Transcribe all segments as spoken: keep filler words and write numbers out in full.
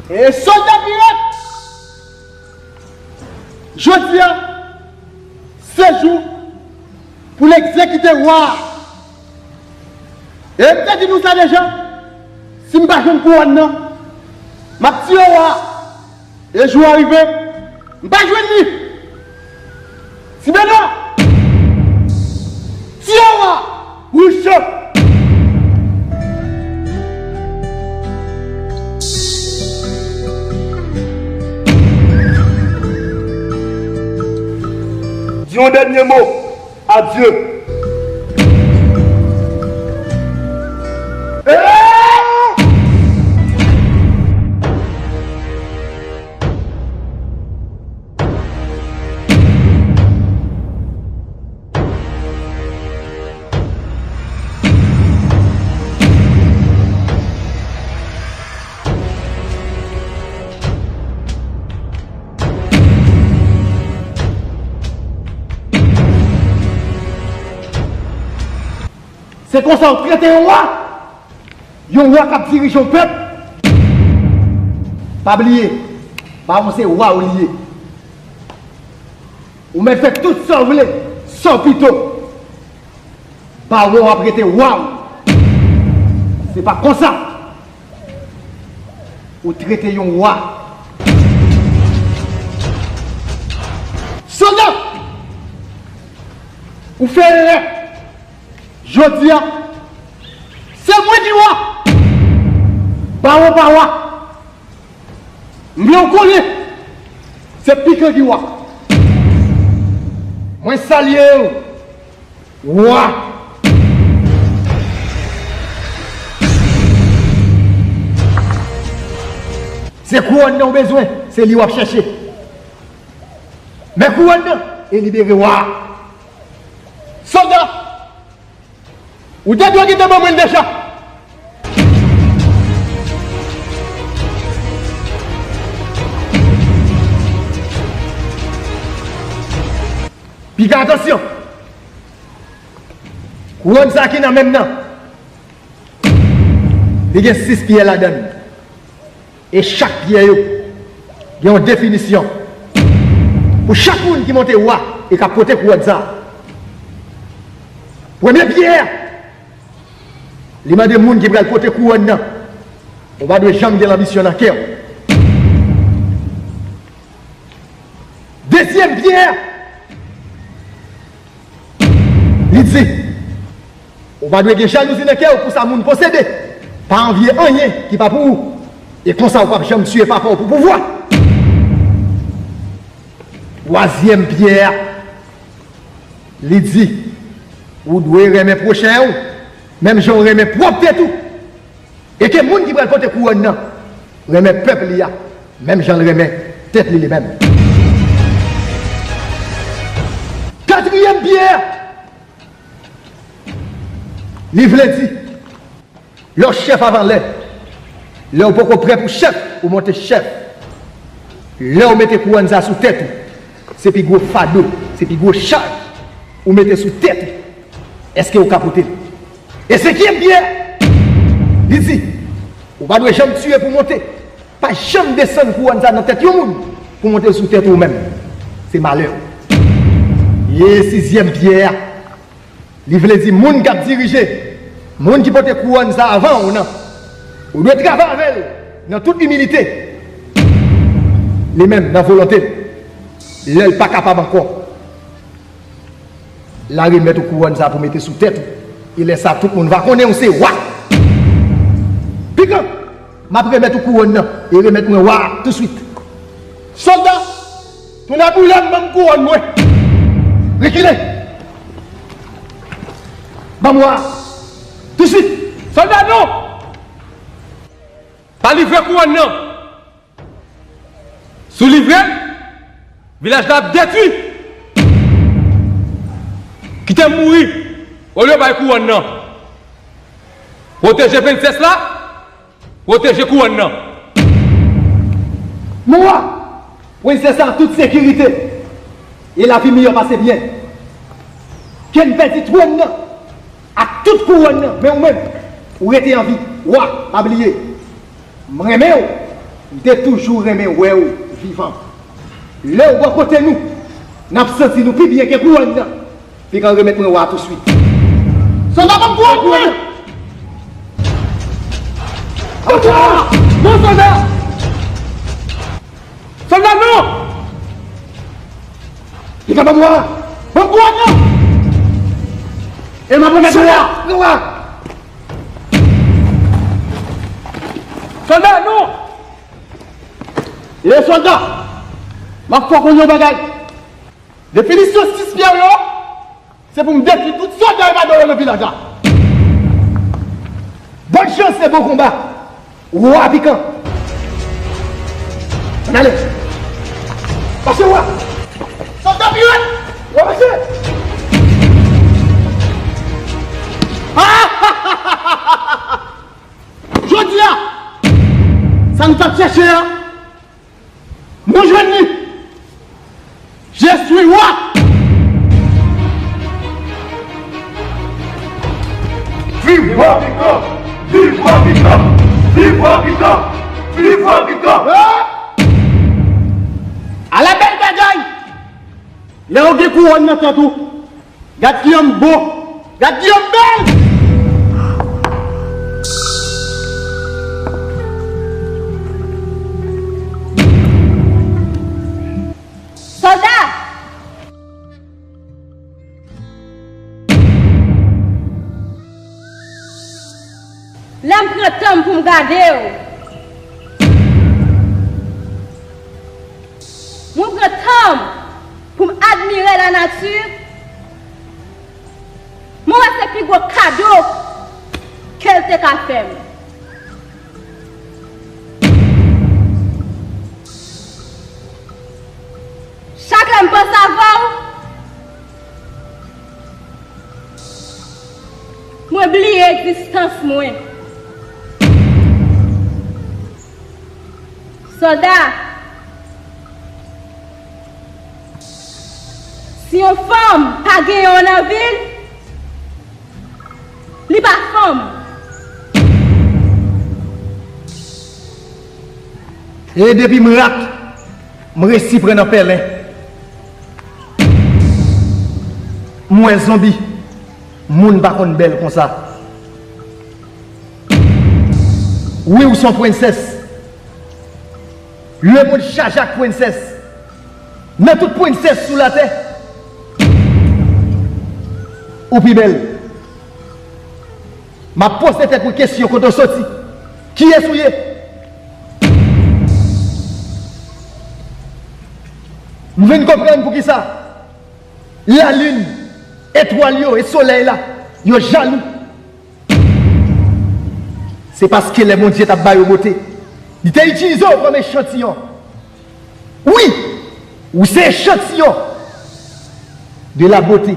E sòlda pirat, jodi a, se jou pou n egzekite wa a. E m te di nou sa deja, si m pa jwenn kouwòn nan, m ap tiye wa a. E jou a rive, m pa jwenn li. Ti Beno, tiye wa a, wouche. Di yon dènye mo. Adye. Se konsa w trete yon wa? Yon wa k ap dirije yon pèp? Pa bliye, bawon se wa w li ye. Ou mèt fè tout sa w vle, sa w pito. Bawon ap rete wa w. Se pa konsa ou trete yon wa. Sòlda, ou fè erè. Jodi a, se mwen ki wa. Bawon pa wa. M vle w konnen, se Pikan ki wa. Mwen salye w, wa. Se kouwòn nan w bezwen, se li w ap chèche. Men kouwòn nan e libere wa a. Sòlda, ou te dwe gentan ban mwen l deja. Piga, atansyon! Kouwòn sa ki nan men m nan, li gen sis pyè ladan l. E chak pyè yo gen yon definisyon pou chak moun ki monte wa e k ap pote kouwòn sa a. Premye pyè a, li mande moun ki pral pote kouwòn nan, ou pa dwe janm gen lanbisyon nan kè w. Dezyèm pyè a, li di, ou pa dwe gen jalouzi nan kè w pou sa moun posede. Pa anvye anyen ki pa pou ou. E konsa ou p ap janm tiye papa w pou pouvwa. Twazyèm pyè a, li di, ou dwe renmen pwochen w, menm jan w renmen pwòp tèt ou. E ke moun ki pral pote kouwòn nan renmen pèp li a, menm jan l renmen tèt li li menm. Katriyèm pyè a, li vle di, lè w chèf avan lè, lè w poko prè pou chèf, ou monte chèf. Lè w mete kouwòn sa sou tèt ou, se pi gwo fado, se pi gwo chaj ou mete sou tèt ou. Èske ou ka pote l? E senkyèm pyè, li di, ou pa dwe janm tiye pou monte. Pa janm desann kouwòn sa nan tèt yon moun pou monte l sou tèt ou menm. Se malè. E sizyèm pyè a, li vle di moun k ap dirije, moun ki pote kouwòn sa avan w nan, ou dwe travay avè l nan tout imilite. Li menm, nan volonte l, lè l pa kapab ankò, l a remèt ou kouwòn sa pou mete sou tèt ou. E lè sa, tout moun va konnen w se wa. Pikan, m ap remèt ou kouwòn nan e remèt mwen wa a touswit. Sòlda, tounen boule m, ban m kouwòn mwen. Rekile. Ban m wa a touswit. Sòlda, non! Pa livre kouwòn nan! Si w livre l, vilaj la ap detwi. Kite m mouri olye w bay kouwòn nan. Pwoteje prensès la, pwoteje kouwòn nan. Mwen, prensès la an tout sekirite e lavi miyò pase byen. Ke n pèdi twòn nan ak tout kouwòn nan, men ou menm, ou rete an vi. Wa, pa bliye, m renmen w. M te toujou renmen wè w vivan. Lè w bò kote nou, n ap santi nou pi byen ke kouwòn nan. Pikan remèt mwen wa touswit. Sòlda, ban m kouwòn mwen! Non, sòlda! Sòlda, non! Pikan ban m wa! Ban m kouwòn nan! E m ap remèt mwen wa! Sòlda, non! E sòlda, m ap fè w konnen yon bagay. Definisyon sis pyè yo, se pou m detwi tout sòlda yo pa dòyè nan vilaj la. Bòn chans e bon konba. Wa Pikan. Ann ale. Mache wa. Sòlda pirat. Wa mache. Jodi a, sa nou t ap chèche a, nou jwenn li. Je suis roi! Viv Wa Pikan! Viv Wa Pikan! Viv Wa Pikan! Viv Wa Pikan! Ala bèl bagay! Lè w gen kouwòn nan tèt ou, gad kijan m bo! Gad kijan m bèl! Sòlda! Lè m pran tan m pou m gade w, mwen pran tan m pou m admire lanati, mwen wè se pi gwo kado ke l te ka fè m. Chak lè m panse avè w, mwen bliye egzistans mwen. Sòlda, si yon fanm pa genyen w nan vi l, li pa fanm. E depi m rat, m resi pran nan pèlen. M wè zonbi, moun pa konn bèl konsa. Wi, ou se yon prensès. Lemonn chaje ak prensès. Nan tout prensès sou latè, ou pi bèl. M ap poze tèt mwen kesyon kote w soti. Kiyès ou ye? M vin konprann poukisa lalin, etwal yo e solèy la, yo jalou. Se paske lè Bondye t ap ba yo bote, li te itilize w kòm echantiyon. Wi, ou se echantiyon de la beauté.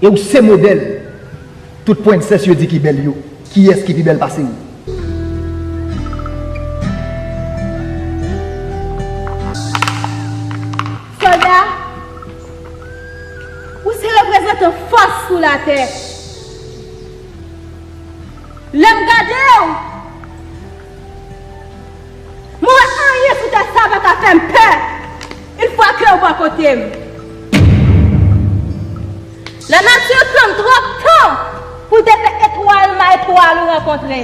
E ou se modèl tout prensès yo di ki bèl yo. Kiyès ki pi bèl pase ou? Sòlda, ou se reprezantan fòs sou latè. Lè m gade w, mwen wè anyen sou tè sa pa ka fè m pè, yon fwa ke w bò kote m. Lanati tann twòp tan pou l te fè etwal ma etwal ou rankontre.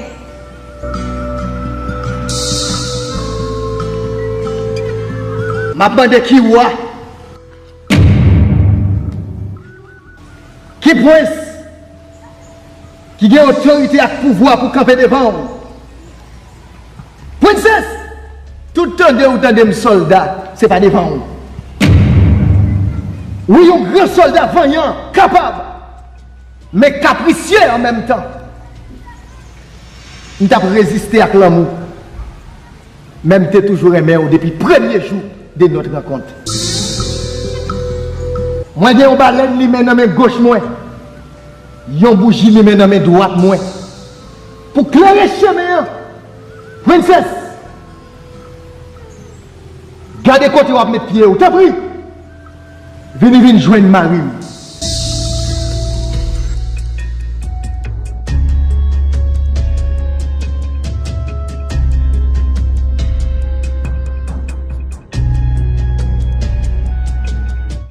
M ap mande ki wa, ki prens ki gen otorite ak pouvwa pou kanpe devan w. Prensès, tout tande ou tande m sòlda, se pa devan w. Wi, yon gran sòlda vanyan, kapab, men kaprisye an menm tan. M t ap reziste ak lanmou. Men m te toujou renmen w depi premye jou de notre rencontre. Mwen gen yon balèn limen nan men goch mwen, yon bouji limen nan men dwat mwen. Pou klere chemen an, prensès, gade kote w ap met pye w, tanpri, vini vin jwenn mari m.